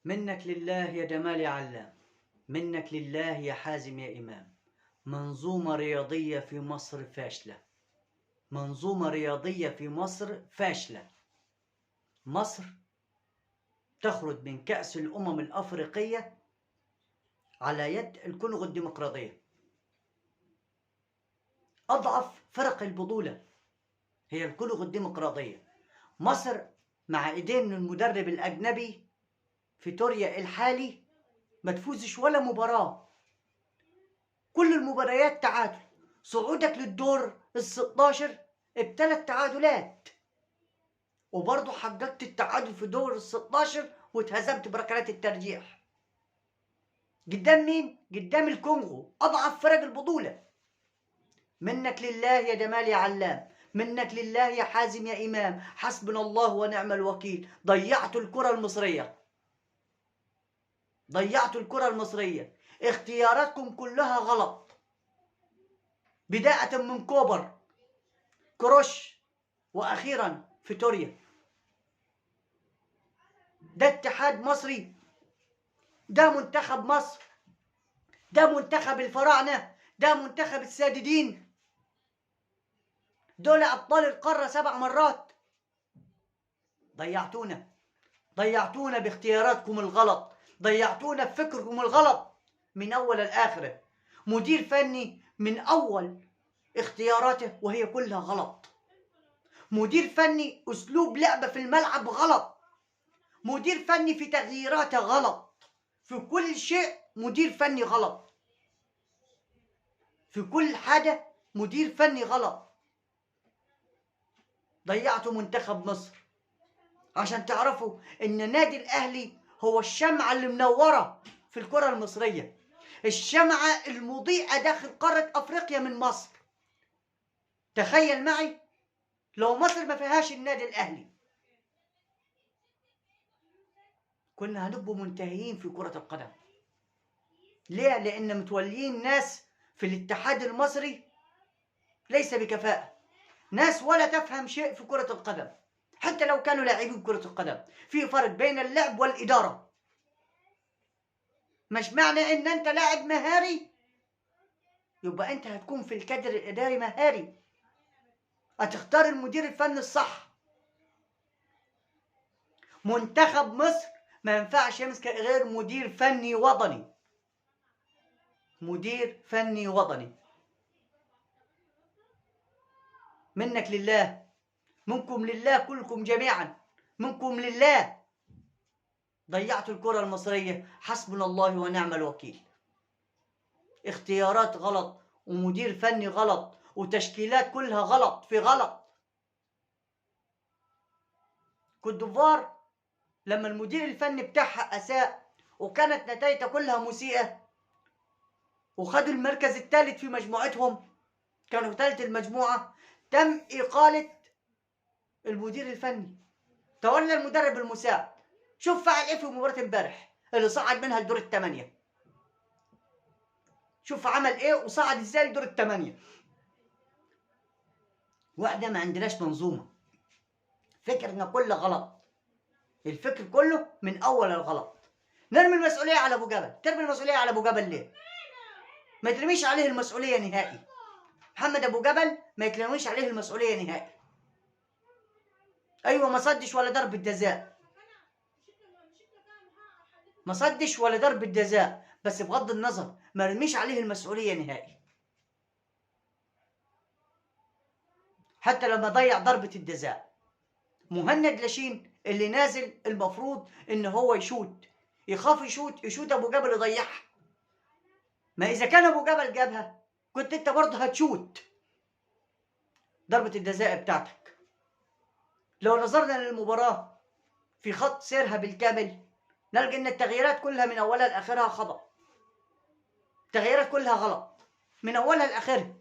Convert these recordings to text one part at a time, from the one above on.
منك لله يا جمال يا علام، منك لله يا حازم يا إمام. منظومة رياضية في مصر فاشلة، منظومة رياضية في مصر فاشلة. مصر تخرج من كأس الأمم الأفريقية على يد الكونغو الديمقراطية. أضعف فرق البطولة هي الكونغو الديمقراطية. مصر مع إيدين المدرب الأجنبي فيتوريا الحالي ما تفوزش ولا مباراة، كل المباريات تعادل. صعودك للدور ال16 بثلاث تعادلات، وبرضه حققت التعادل في دور ال16 واتهزمت بركلات الترجيح. قدام مين؟ قدام الكونغو، أضعف فرق البطولة. منك لله يا جمال يا علام، منك لله يا حازم يا إمام، حسبنا الله ونعم الوكيل. ضيعتوا الكرة المصرية، ضيعتوا الكرة المصرية. اختياراتكم كلها غلط، بداية من كوبر، كروش، وأخيرا فيتوريا. ده اتحاد مصري، ده منتخب مصر، ده منتخب الفراعنة، ده منتخب الساددين. دول أبطال القارة 7 مرات. ضيعتونا، ضيعتونا باختياراتكم الغلط، ضيعتونا بفكركم الغلط من أول لآخره. مدير فني من أول اختياراته وهي كلها غلط. مدير فني أسلوب لعبة في الملعب غلط. مدير فني في تغييراته غلط. في كل شيء مدير فني غلط، في كل حاجة مدير فني غلط. ضيعتوا منتخب مصر. عشان تعرفوا ان النادي الاهلي هو الشمعة اللي منورة في الكرة المصرية، الشمعة المضيئة داخل قارة افريقيا من مصر. تخيل معي لو مصر ما فيهاش النادي الاهلي كنا هنبقوا منتهيين في كرة القدم. ليه؟ لان متوليين ناس في الاتحاد المصري ليس بكفاءة، ناس ولا تفهم شيء في كرة القدم، حتى لو كانوا لاعبين كرة القدم. في فرق بين اللعب والإدارة. مش معنى ان انت لاعب مهاري يبقى انت هتكون في الكادر الإداري مهاري. هتختار المدير الفني الصح. منتخب مصر ما ينفعش يمسك غير مدير فني وطني، مدير فني وطني. منك لله، منكم لله، كلكم جميعا منكم لله. ضيعتوا الكرة المصرية، حسبنا الله ونعم الوكيل. اختيارات غلط، ومدير فني غلط، وتشكيلات كلها غلط في غلط. كوت ديفوار لما المدير الفني بتاعها أساء وكانت نتائجها كلها مسيئة وخدوا المركز الثالث في مجموعتهم، كانوا ثالث المجموعة، تم إقالة المدير الفني، تولى المدرب المساعد. شوف فعل ايه في مباراة امبارح اللي صعد منها لدور الثمانية. شوف عمل ايه وصعد ازاي لدور الثمانية. واحنا ما عندناش منظومة، فكرنا كله غلط، الفكر كله من اول الغلط. نرمي المسؤولية على ابو جبل. ترمي المسؤولية على ابو جبل ليه؟ ما ترميش عليه المسؤولية نهائي. محمد ابو جبل ما يترميش عليه المسؤولية نهائي. ايوه، ما صدش ولا ضربة جزاء، ما صدش ولا ضربة جزاء، بس بغض النظر ما رميش عليه المسؤولية نهائي. حتى لما ضيع ضربة الجزاء، مهند لاشين اللي نازل المفروض ان هو يشوت، يخاف يشوت، يشوت ابو جبل يضيعها. ما اذا كان ابو جبل جابها كنت انت برضه هتشوت ضربة الجزاء بتاعتك. لو نظرنا للمباراة في خط سيرها بالكامل نلقى ان التغييرات كلها من اولها لاخرها خطأ، التغييرات كلها غلط من اولها لاخرها.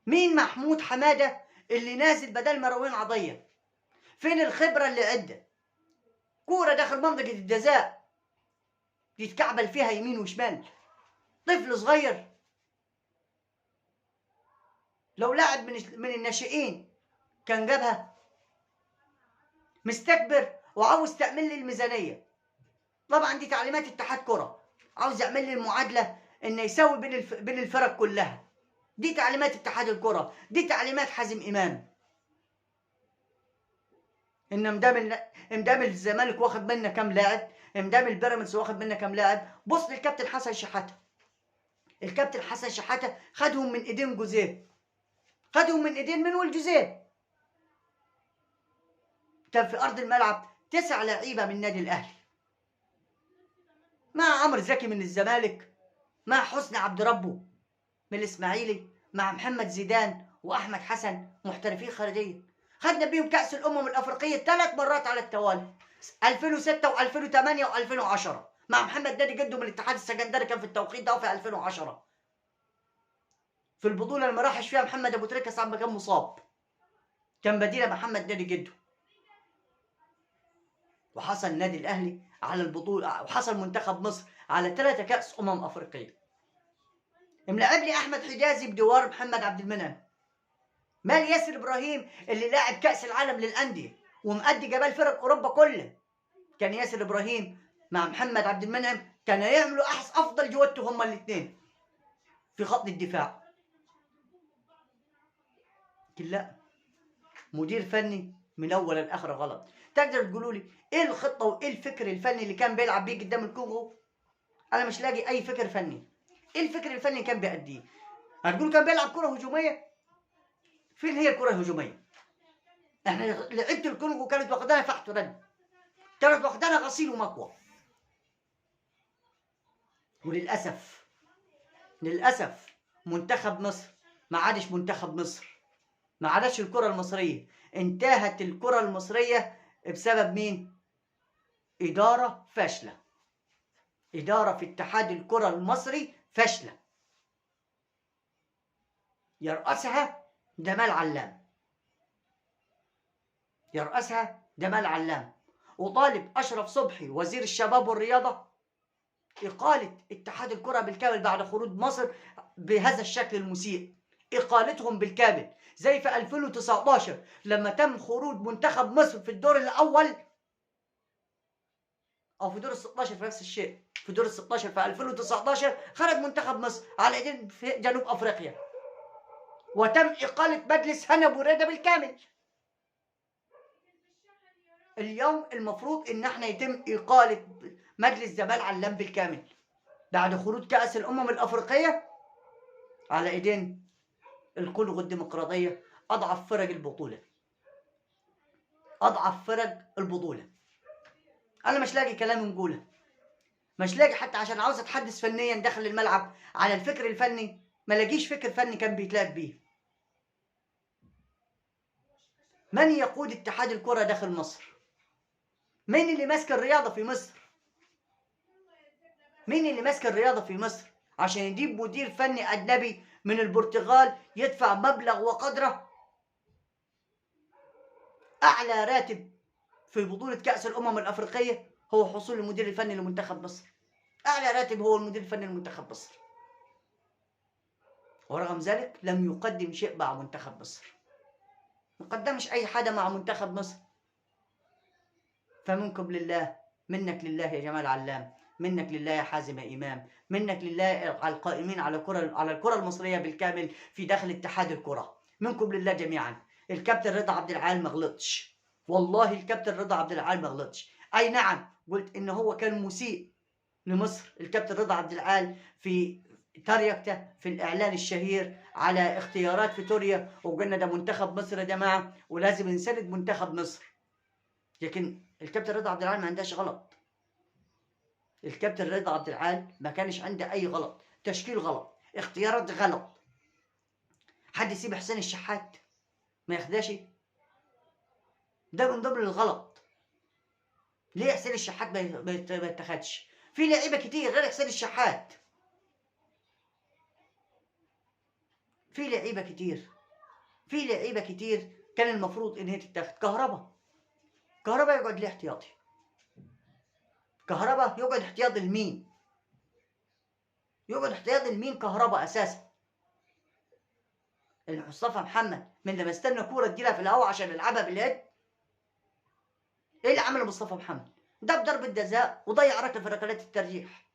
مين محمود حمادة اللي نازل بدل مروان عطية؟ فين الخبرة اللي عنده؟ كورة داخل منطقة الجزاء يتكعبل فيها يمين وشمال، طفل صغير. لو لاعب من الناشئين كان جابها. مستكبر وعاوز تعمل لي الميزانية. طبعا دي تعليمات اتحاد كره، عاوز يعمل لي المعادلة ان يساوي بين الفرق كلها. دي تعليمات اتحاد الكره، دي تعليمات حازم امام. ان مدام الزمالك واخد منا كام لاعب، مدام البيراميدز واخد منا كام لاعب. بص للكابتن حسن شحاته، الكابتن حسن شحاته خدهم من ايدين جوزيه، خدهم من ايدين منويل جوزيه. كان في ارض الملعب 9 لعيبة من النادي الاهلي، مع عمرو زكي من الزمالك، مع حسني عبد ربه من الاسماعيلي، مع محمد زيدان واحمد حسن محترفين خارجية. خدنا بيهم كأس الأمم الأفريقية 3 مرات على التوالي، 2006 و2008 و2010، مع محمد نادي جده من الاتحاد السكندري كان في التوقيت ده في 2010، في البطولة اللي ما راحش فيها محمد أبو تريكة ساعة ما كان مصاب، كان بديل محمد نادي جده. وحصل النادي الأهلي على البطولة، وحصل منتخب مصر على 3 كأس أمم أفريقية. ملعب لي أحمد حجازي بدوار محمد عبد المنعم. مال ياسر ابراهيم اللي لاعب كأس العالم للأندية ومؤدي جبال فرق أوروبا كلها، كان ياسر ابراهيم مع محمد عبد المنعم كان يعملوا أفضل جوته هما الاثنين في خط الدفاع. لكن لا، مدير فني من أول لآخر غلط. تقدر تقولوا لي إيه الخطة وإيه الفكر الفني اللي كان بيلعب بيه قدام الكونغو؟ أنا مش لاقي أي فكر فني. إيه الفكر الفني اللي كان بيأديه؟ هتقولوا كان بيلعب كرة هجومية؟ فين هي الكرة الهجومية؟ احنا لعيبة الكونغو كانت واخدانا فحت ورد، كانت واخدانا غسيل ومكوى. وللأسف للأسف منتخب مصر ما عادش منتخب مصر، ما عادش الكرة المصرية. انتهت الكرة المصرية بسبب مين؟ إدارة فاشلة، إدارة في اتحاد الكرة المصري فاشلة، يرأسها جمال علام، يرأسها جمال علام. وطالب أشرف صبحي وزير الشباب والرياضة إقالة اتحاد الكرة بالكامل بعد خروج مصر بهذا الشكل المسيء، إقالتهم بالكامل زي في 2019 لما تم خروج منتخب مصر في الدور الأول أو في دور ال 16، في نفس الشيء في دور ال 16 في 2019 خرج منتخب مصر على ايدين في جنوب أفريقيا، وتم إقالة مجلس هنا بوريدة بالكامل. اليوم المفروض إن احنا يتم إقالة مجلس جمال علام بالكامل بعد خروج كأس الأمم الأفريقية على إيدين الكونغو الديمقراطية، أضعف فرق البطولة، أضعف فرق البطولة. أنا مش لاقي كلام نقوله، مش لاقي حتى عشان عاوز أتحدث فنيا داخل الملعب على الفكر الفني، ما لاقيش فكر فني كان بيتلعب بيه. من يقود اتحاد الكرة داخل مصر؟ مين اللي ماسك الرياضة في مصر؟ مين اللي ماسك الرياضة في مصر عشان يجيب مدير فني أجنبي من البرتغال يدفع مبلغ وقدره أعلى راتب في بطولة كأس الأمم الأفريقية هو حصول المدير الفني لمنتخب مصر؟ أعلى راتب هو المدير الفني لمنتخب مصر، ورغم ذلك لم يقدم شيء مع منتخب مصر، ما قدمش أي حاجة مع منتخب مصر. فمنكم لله، منك لله يا جمال علام، منك لله يا حازم يا إمام، منك لله على القائمين على الكرة المصرية بالكامل في داخل اتحاد الكرة، منكم لله جميعا. الكابتن رضا عبد العال ما غلطش، والله الكابتن رضا عبد العال ما غلطش. أي نعم قلت إن هو كان مسيء لمصر الكابتن رضا عبد العال في تريقته في الإعلان الشهير على اختيارات فيتوريا، وقلنا ده منتخب مصر يا جماعة ولازم نساند منتخب مصر. لكن الكابتن رضا عبد العال ما عندهاش غلط، الكابتن رضا عبد العال ما كانش عنده أي غلط، تشكيل غلط، اختيارات غلط. حد يسيب حسين الشحات ما ياخدهاش؟ ده من ضمن الغلط. ليه حسين الشحات ما يتاخدش؟ في لعيبة كتير غير حسين الشحات، في لعيبة كتير، في لعيبة كتير كان المفروض ان هي تتاخد. كهربا يقعد ليه احتياطي؟ كهربا يقعد احتياطي لمين؟ يقعد احتياطي لمين كهربا اساسا؟ مصطفى محمد من لما استنى كورة تجيلها في الهواء عشان يلعبها باليد. ايه اللي عمله مصطفى محمد؟ ده بضربة جزاء وضيع ركلة في ركلات الترجيح.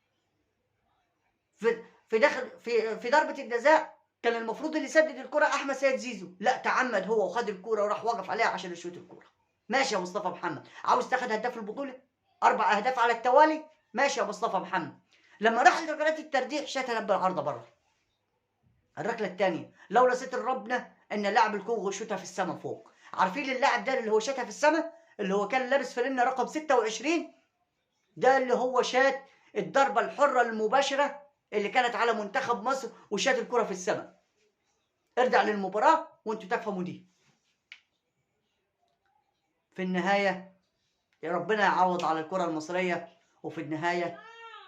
في في داخل في في ضربة الجزاء كان المفروض اللي يسدد الكرة احمد سيد زيزو، لا تعمد هو وخد الكرة وراح وقف عليها عشان يشوط الكرة. ماشي يا مصطفى محمد، عاوز تاخد هداف البطولة؟ 4 اهداف على التوالي، ماشي يا مصطفى محمد. لما راح لركلات الترجيح شاتها بالعارضة بره. الركلة الثانية لولا ستر ربنا ان لاعب الكونغو شوتها في السما فوق. عارفين اللاعب ده اللي هو شاتها في السما، اللي هو كان لابس فانلة رقم 26، ده اللي هو شات الضربة الحرة المباشرة اللي كانت على منتخب مصر وشات الكرة في السماء. ارجع للمباراة وانتوا تفهموا دي. في النهاية يا ربنا يعوض على الكرة المصرية، وفي النهاية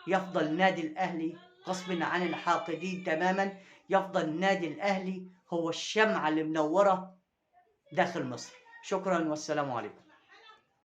يفضل نادي الأهلي غصب عن الحاقدين تماما، يفضل نادي الأهلي هو الشمعة اللي منورة داخل مصر. شكرا والسلام عليكم.